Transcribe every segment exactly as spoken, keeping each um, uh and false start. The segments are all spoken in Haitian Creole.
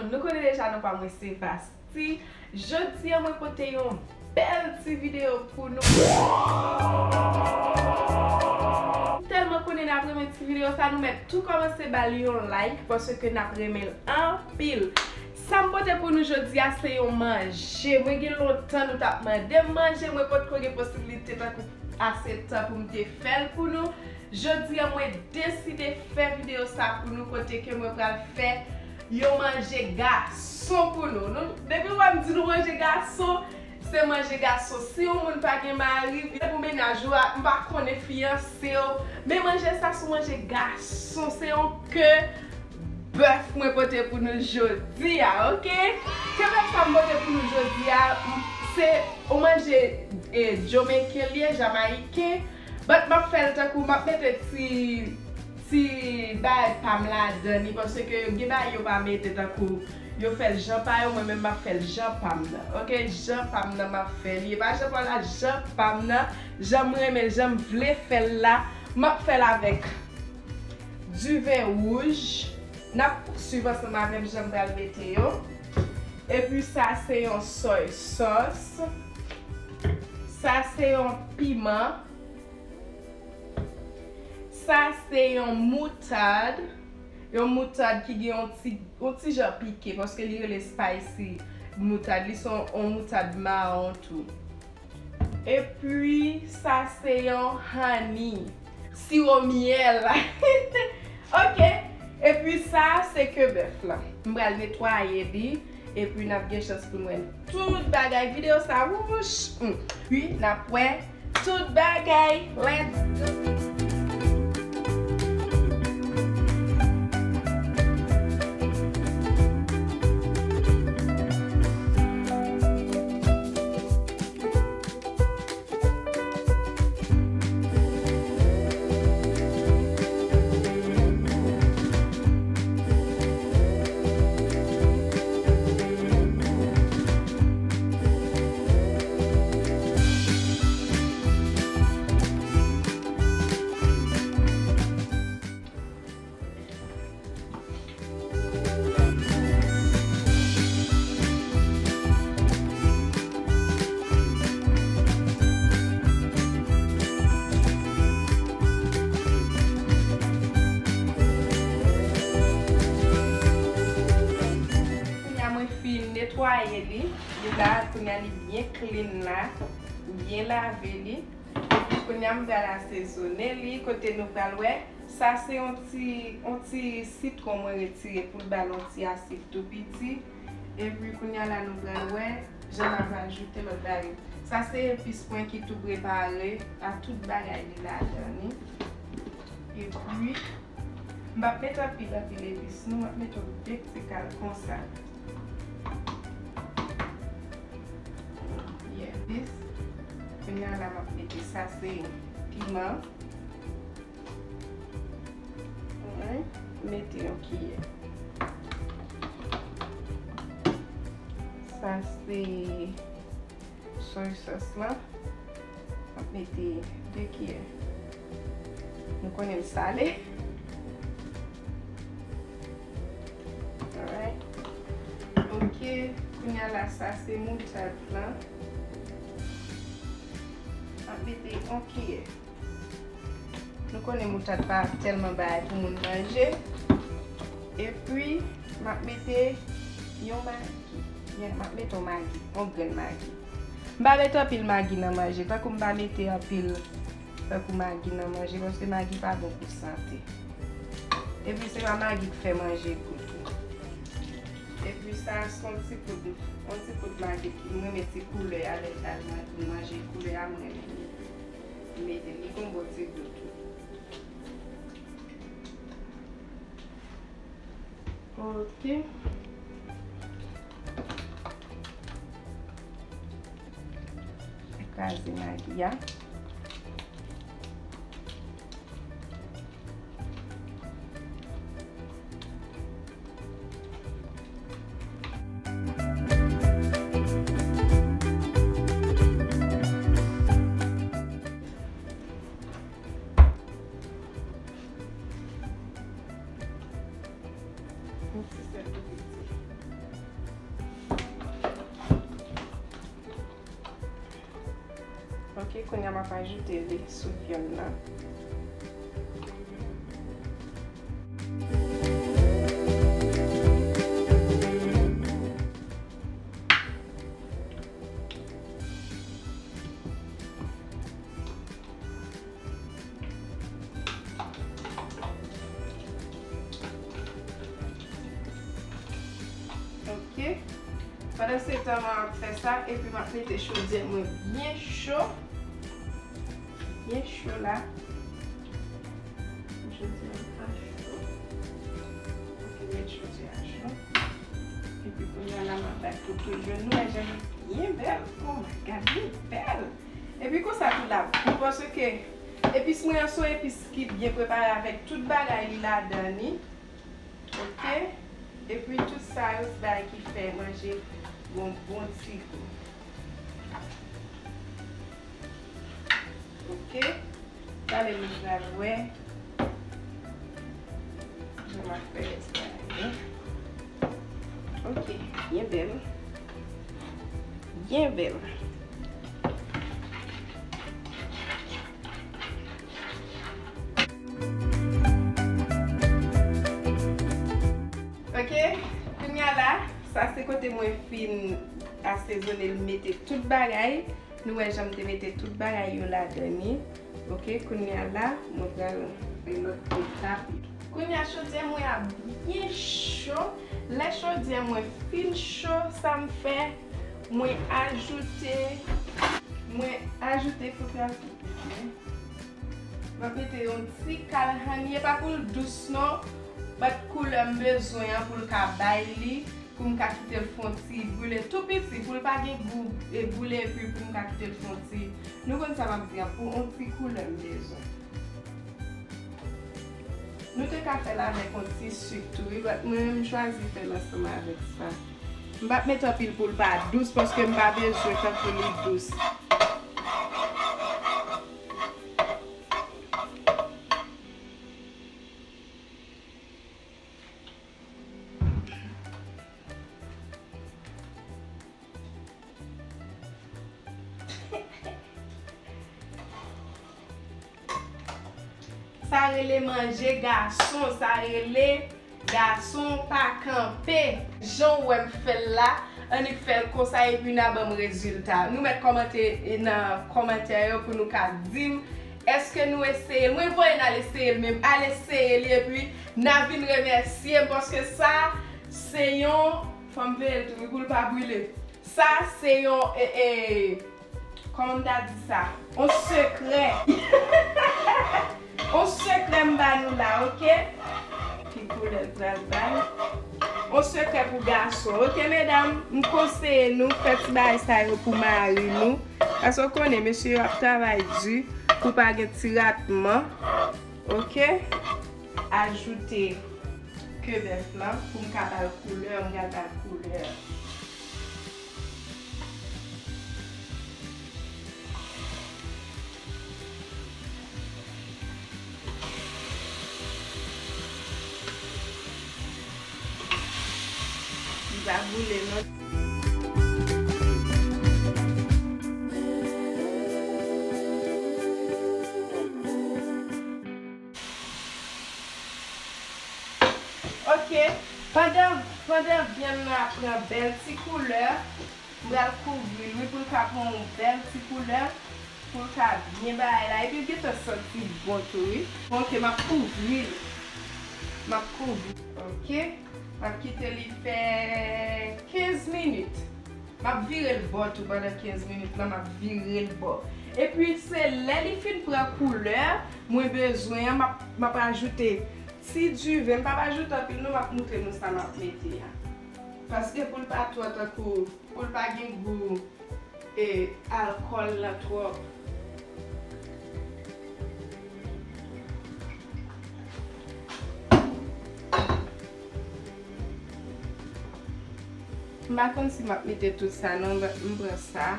Nou konnen deja non pa mwen se Vasti. Jodi a mwen pote yon bèl ti videyo pou nou. M tèlman konnen n ap renmen ti videyo sa, nou mèt tou kòmanse ba l yon like paske n ap renmen l anpil. Sa m pote pou nou jodi a se yon manje. Mwen gen lontan nou t ap mande m manje, mwen potko gen posiblite tankou ase tan pou m te fè l pou nou. Jodi a mwen deside fè videyo sa pou nou kote ke mwen pral fè yon manje gason pou nou. Nou, depi w wè m di nou manje gason, se manje gason. Si yon moun pa gen mari, vin pou mennaj ou a, m pa konnen fiyanse w, men manje sa se yon manje gason, se yon ke bèf mwen pote pou nou jodi a, oke? Ke bèf sa m pote pou nou jodi a, m, se yon manje, e, Jamaican li ye, Jamayiken. But m ap fè l tankou m ap mete ti, ti bagay pa m ladan li, paske gen bagay yo pa mete tankou yo fè l jan pa yo, mwen menm m ap fè l jan pa m nan. Oke, jan pa m nan m ap fè li. E pa jan pa w la, jan pa m nan, jan m renmen l, jan m vle fè l la, m ap fè l avèk diven wouj. N ap swiv ansanm avè m jan m pral mete yo. Epi sa se yon soy sauce. Sa se yon piman. Sa se yon moutad. Yon moutad ki gen yon ti, yon ti jan pike, paske li rele spicy moutad. Li se yon, yon moutad mawon tou. Epi, sa se yon honey, siwo myèl. Oke. Epi, sa se ke bèf la. M pral netwaye li. Epi, n ap gen chans pou n wè tout bagay. Videyo sa, wouch, mm. Wi, n ap wè tout bagay. Let's go. Kounye a mwen fin netwaye li. Li la, kounye a li byen clean la. Byen lave li. Epi kounye a m pral asezone li, kote nou pral wè. Sa se yon ti, yon ti sitwon mwen retire pou l ba l yon ti asid tou piti. Epi kounye a la nou pral wè jan n ap ajoute lòt bagay. Sa se epis mwen ki tou prepare a, tout bagay li ladan li. Epi m p ap mete anpil anpil epis non, m ap mete yon de ti kal konsa. Yeah, this. Kounye a la m ap mete sa se piman. Alright. Mete yon kiyè. Sa se soy sauce lan. M ap mete de kiyè. Nou konnen m sale. Alright. Ok, kounye a la sa se moutad lan. M ap mete yon kiyè. Nou konnen moutad pa tèlman bagay pou moun manje. Epi, m ap mete yon magi. Yeah, m ap mete yon magi, yon grenn magi. M pa mete anpil magi nan manje, tankou m pa mete anpil, tankou magi nan manje, paske magi pa bon pou sante. Epi, se pa magi k fè manje gou tou. Epi, sa, se yon ti poud, yon ti poud magi, m renmen ti koulè a lè m manje, koulè a, m renmen li. Mete li konn bò ti gou tou. Ok. Kraze magi a. Yon ti sèl tou piti. Ok, kounye a m ap ajoute li sou vyann nan. Ok. Pandan se tan, m ap fè sa, epi m ap mete chodyè mwen byen cho. Byen cho la. Chodyè an pa cho. Ok, met chodyè a cho. Epi kounye a la, m ap bay pou tou jwenn. Nou wè jan li byen bèl. Oh my God, li bèl. Epi konsa tou l ap gou paske epis mwen an se yon epis ki byen prepare avèk tout bagay li ladan li. Ok? Epi tout sa yo se bagay ki fè manje gon bon ti gou. Ok? Talè nou pral wè jan m ap fè rès bagay yo. Ok, byen bèl. Byen bèl. Ok, kounye a la, sa se kote mwen fin asezone l, mete tout bagay. Nou wè jan m te mete tout bagay yo ladan li. Ok, kounye a la, mwen pral fè lòt etap. Kounye a, chodyè mwen a byen cho. Lè chodyè mwen fin cho, sa m fè, mwen ajoute, mwen ajoute fotografik. M ap mete yon ti kal hani, e pa pou l dous non, but koulè m bezwen an pou l ka bay li, pou m ka kite l fè yon ti brile tou piti, pou l pa gen gou e brile, epi pou m ka kite l fè yon ti, nou konn sa m ap di a, pou yon ti koulè m bezwen. Nou te ka fè l avèk yon ti sik tou, wi, but mwen menm m chwazi fè l ansanm avèk sa. M p ap met anpil pou l pa dous, paske m pa bezwen tankou li dous. Sa rele manje gason, sa rele gason pa kanpe. Jan w wè m fè l la, annik fè l konsa epi n a ban m rezilta. Nou mèt kòmante nan kòmantè yo pou nou ka di m èske nou eseye l. Mwen voye n al eseye l menm. Al eseye li epi n a vin remèsye m paske sa se yon, fò m veye l tou wi pou l pa brile. Sa se yon, e, e, kòman m ta di sa? On sekrè. On sekrè m ba nou la, ok? Ki koulè l pral bay? On sekrè pou gason, ok, medam? M konseye nou fè ti bagay sa yo pou mari nou. Paske w konnen, mesye yo ap travay di pou pa gen ti ratman, ok? Ajoute ke bèf lan pou m ka ba l koulè, m pral ba l koulè. Li pa boule non. Ok, pandan, pandan vyann nan ap pran bèl ti koulè, m pral kouvri l, wi, pou l ka pran yon bèl ti koulè, pou l ka byen bay la, epi l gentan santi bon tou, wi. Bon, ok, m ap kouvri l. M ap kouvri. Ok, m ap kite li fè kenz minit. M ap vire l bò tou pandan kenz minit lan, m ap vire l bò. Epi se lè li fin pran koulè mwen bezwen an, m ap, m ap ajoute ti diven. M p ap ajoute anpil non, m ap moutre nou sa m ap mete a. Paske pou l pa twò tankou, pou l pa gen gou e alkòl lan twòp. M pa konn si m ap mete tout sa non, m pran sa.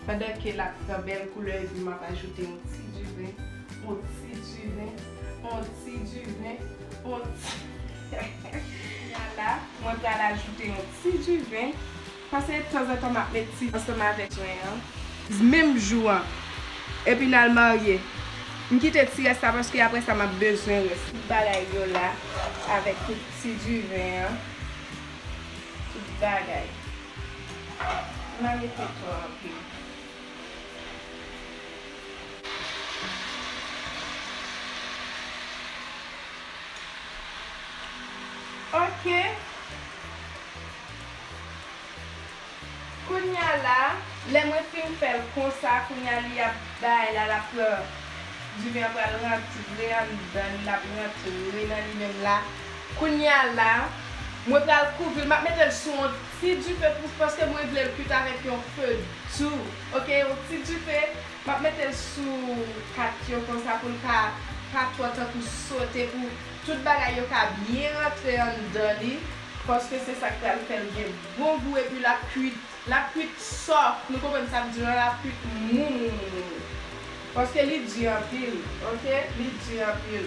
Pandan ke l ap pran bèl koulè, epi m ap ajoute yon ti diven, yon ti diven, yon ti diven, yon ti. Kounye a la, mwen pral ajoute yon ti diven. Paske tanzantan m ap met ti ansanm avèk jwen an. Menm jou an, Epi n al marye. M kite ti rès la paske apre sa m ap bezwen rès. Tout bagay yo la, avèk tout ti diven an. Tout bagay. M pa mete twò anpil. Ok. Kounya la, lè mwen fin fè l konsa, kounya li ap bay la, l ap, euh, diven an pral rantre anndan li, l ap rantre nan li menm la. Kounya la, mwen pral kouvri l, m ap mete l sou yon ti dife pou, paske mwen vle l kwit avèk yon fe dou. Ok, yon ti dife, m ap mete l sou kat yo konsa pou l pa, pa twò tankou sote, pou tout bagay yo ka byen rantre anndan li, paske se sa k pral fè l gen bon gou, epi l ap kwit, l ap kwit soft, nou konprann sa m di nou an, l ap kwit mou, mou, mou, mou, mou. Paske li di anpil, ok? Li di anpil.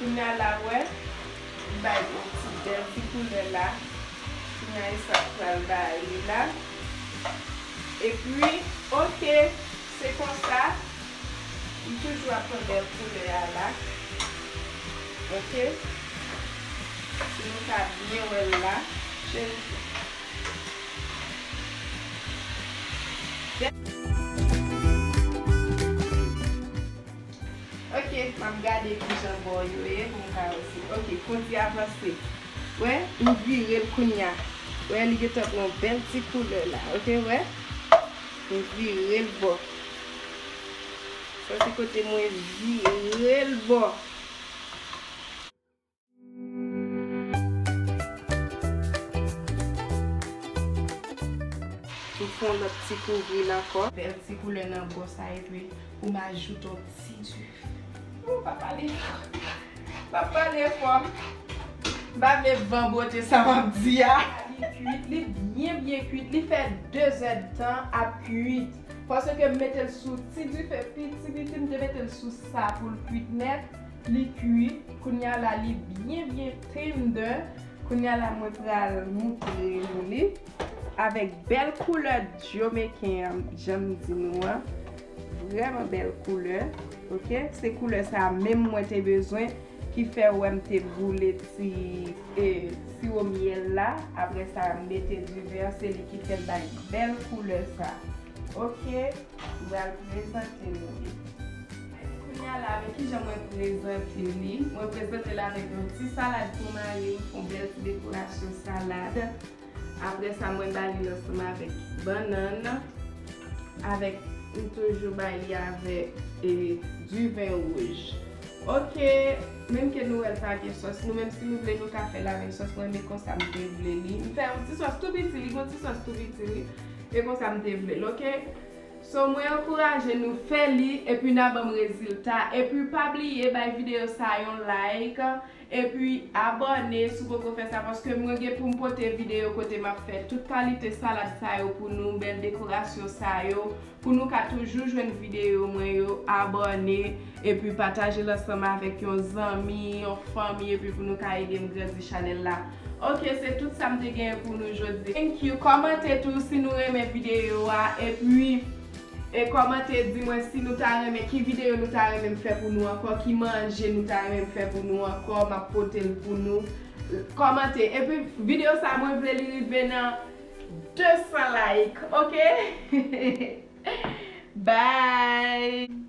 Kounya la, w wè, li bay yon ti bèl ti koulè la. Kounya, e sa k pral bay li la. Epi, ok, se konsa. M toujou ap pran bèl koulè a la. Ok? Si nou ka byen wè l la, cheri. Ok, m ap gade kijan bò yo ye pou m ka wè si. Ok, kondi avanse. Wè, m vire l kounya. Wè, li gentan pran yon bèl ti koulè la. Ok, wè. M vire l bò. Sa se kote mwen vire l bò. M fè yon lòt ti kouvri l ankò. Bèl ti koulè nan bò sa, epi pou m ajoute yon ti dife. Ou pa pale fò. Pa pale fò. M pa vle van bote sa m ap di a. Li kwit, li byen, byen kwit. Li fè de zè d tan ap kwit. Paske m mete l sou ti dife piti, piti, m te mete l sou sa pou l kwit nèt. Li kwit. Kounya la, li byen, byen tender. Kounya la, mwen pral moutre nou li. Avèk bèl koulè Jamaican an, jan m di nou an. Vrèman bèl koulè. Ok? Se koulè sa a menm mwen te bezwen. Ki fè w wè m te boule ti, e, siwo myèl la. Apre sa, m mete diven an, se li ki fè l bay bèl koulè sa. Ok, m pral prezante nou li. Kounya la, men kijan mwen prezante li. Mwen prezante l avèk yon ti salad pou mari m, fè yon bèl ti dekorasyon salad. Apre sa, mwen ba li l ansanm avèk bannann, avèk, m toujou ba li avèk, e, diven wouj. Ok, menm ke nou wè l pa gen sòs, nou menm si nou vle nou ka fè l avèk sòs, mwen renmen konsa m te vle li. M fè yon ti sòs tou piti, li gon ti sòs tou piti wi. E konsa m te vle l, ok? So, mwen ankouraje nou fè li, epi n a ban m rezilta. Epi pa bliye bay videyo sa yon like. Epi abòne si w poko fè sa, paske mwen gen pou m pote videyo kote m ap fè tout kalite salad sa yo pou nou, bèl dekorasyon sa yo, pou nou ka toujou jwenn videyo mwen yo, abòne, epi pataje l ansanm avèk yon zanmi, yon fanmi, epi pou nou ka ede m grandi chanèl la. Ok, se tout sa m te genyen pou nou jodi. Thank you. Kòmante tou si nou renmen videyo a, epi E kòmante, di mwen si nou ta renmen, ki videyo nou ta renmen m fè pou nou ankò, ki manje nou ta renmen m fè pou nou ankò, m ap pote l pou nou. Kòmante. Epi videyo sa mwen vle li rive nan de san like, ok? Bye.